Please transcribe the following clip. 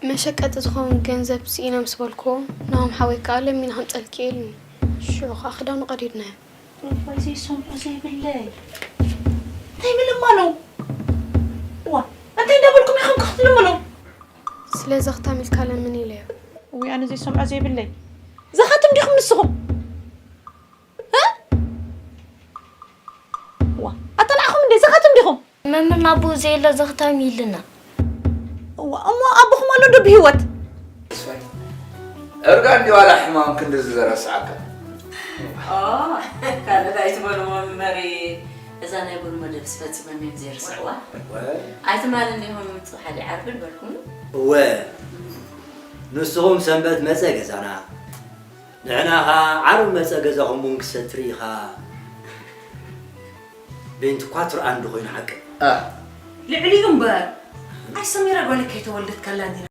መሸቀጢ ዝኸውን ገንዘብ ስኢነ ምስ በልክዎ፣ ናሆም ሓወይ ከኣ ለሚነ ከምጸልኪ ኢሉኒ። ሽዑ ከኣ ክዳኑ ቀዲድናዮ። እዋይ ዘይሰምዖ ዘይብለይ። እንታይ ምልማኖም? እዋ እንታይ እንዳበልኩም ኢኹም ክትልምኑ? ስለዚ ክታም ኢልካ ለምን ኢለዮ። እውይ ኣነ ዘይሰምዖ ዘይብለይ። ዘኻትም ዲኹም ንስኹም? እ? እዋ ኣጠላዕኹም እንዴ ዘኻትም ዲኹም? መምህር ናብኡ ዘየለ ዘኽታም ኢልና። እዋ እሞ ኣቦኹም ኣሎ ዶ ብህይወት? እርጋ እንዲ ዋላ ሕማም ክንድዚ ዘረስዓካ። ካልእ ኣይትበልዎ መሪ። እዛ ናይ ቡን መደብ ስፈጽመም እዮም ዘይርስዕዋ። ኣይትማል እንዲኹም ጽባሕ ዓርቢ ንበልኩም። እወ ንስኹም ሰንበት መጸ ገዛና ንሕና ኸዓ ዓርቢ መጸ ገዛኹም ቡን ክሰትሪ ኢኻ። ቤንቲ ኳትር ኣንድ ኮይኑ ሓቂ ልዕሊኡ እምበር ኣይ ሰሚራ ጓለይ ከይተወልደት ከላ እንዲና